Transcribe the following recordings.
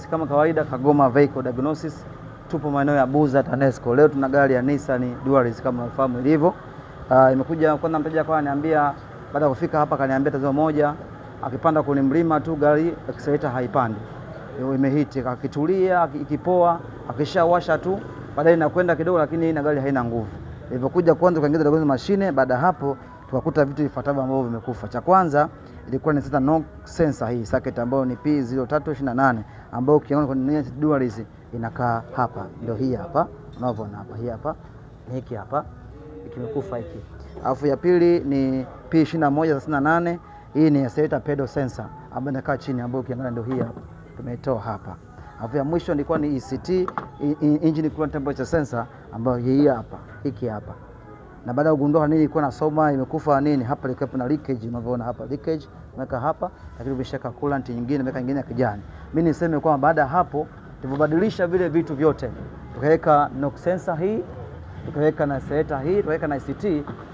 Yes, kama kawaida Kagoma Vehicle Diagnosis tupo maeneo ya Buza TANESCO. Leo tuna gari ya Nissan Dualis kama unafahamu ilivyo. Imekuja kwanza, mteja kwa ananiambia baada ya kufika hapa kaniambia tatizo moja, akipanda kwenye mlima tu gari accelerator haipandi. Imehiti, akitulia ikipoa, akishawasha tu baadaye inakwenda kidogo, lakini na gari haina nguvu. Ilivyokuja kwanza tukaingiza diagnosis mashine, baada hapo tukakuta vitu vifuatavyo ambavyo vimekufa. Cha kwanza ilikuwa ni sasa knock sensor hii socket ambayo ni P0328 ambayo ukiona kwenye Dualis inakaa hapa, ndio hii hapa unavyoona hapa, hii hapa ni hiki hapa kimekufa hiki. Alafu ya pili ni P2138, hii ni accelerator pedal sensor ambayo inakaa chini, ambayo ukiangalia ndio hii hapa tumeitoa hapa. Alafu ya mwisho ilikuwa ni ECT, engine coolant temperature sensor ambayo hii hapa, hiki hapa. Na baada ya kugundua nini ilikuwa nasoma imekufa nini, hapa ilikuwa na leakage, unavyoona hapa leakage imeweka hapa, lakini umeshaka coolant nyingine imeweka nyingine ya kijani. Mimi niseme kwamba baada ya hapo tulivyobadilisha vile vitu vyote, tukaweka knock sensor hii, tukaweka na accelerator hii, tukaweka na ECT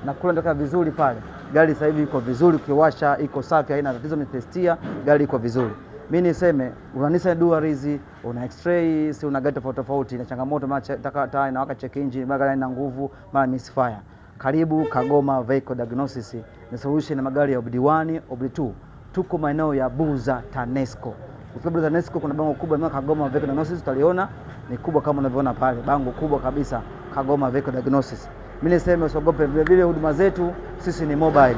na coolant ikawa vizuri pale. Gari sasa hivi iko vizuri, ukiwasha iko safi, haina tatizo, nimetestia gari iko vizuri. Mimi niseme una Nissan Dualis, una X-Trail, si una gari tofauti tofauti na changamoto, mara taa inawaka check engine, mara haina nguvu, mara misfire. Karibu Kagoma Vehicle Diagnosis, ni solution ya magari ya OBD1, OBD2. Tuko maeneo ya Buza TANESCO. Ukifika Buza TANESCO kuna bango kubwa limeandikwa Kagoma Vehicle Diagnosis, utaliona ni kubwa kama unavyoona pale, bango kubwa kabisa Kagoma Vehicle Diagnosis. Mimi niseme usiogope, vile vile huduma zetu sisi ni mobile.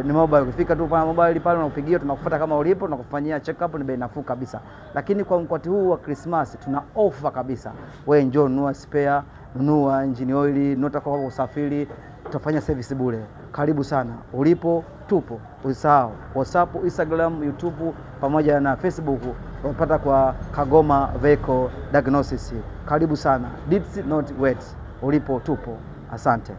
Ni mobile, ukifika tu pale mobile pale unakupigia, tunakufuata kama ulipo, tunakufanyia check up, ni bei nafuu kabisa. Lakini kwa wakati huu wa Christmas tuna offer kabisa. Wewe njoo nunua spare, nunua engine oil, nunua kwa usafiri, tutafanya service bure. Karibu sana. Ulipo tupo. Usisahau WhatsApp, Instagram, YouTube pamoja na Facebook unapata kwa Kagoma Vehicle Diagnosis. Karibu sana. Deeds not wait. Ulipo tupo. Asante.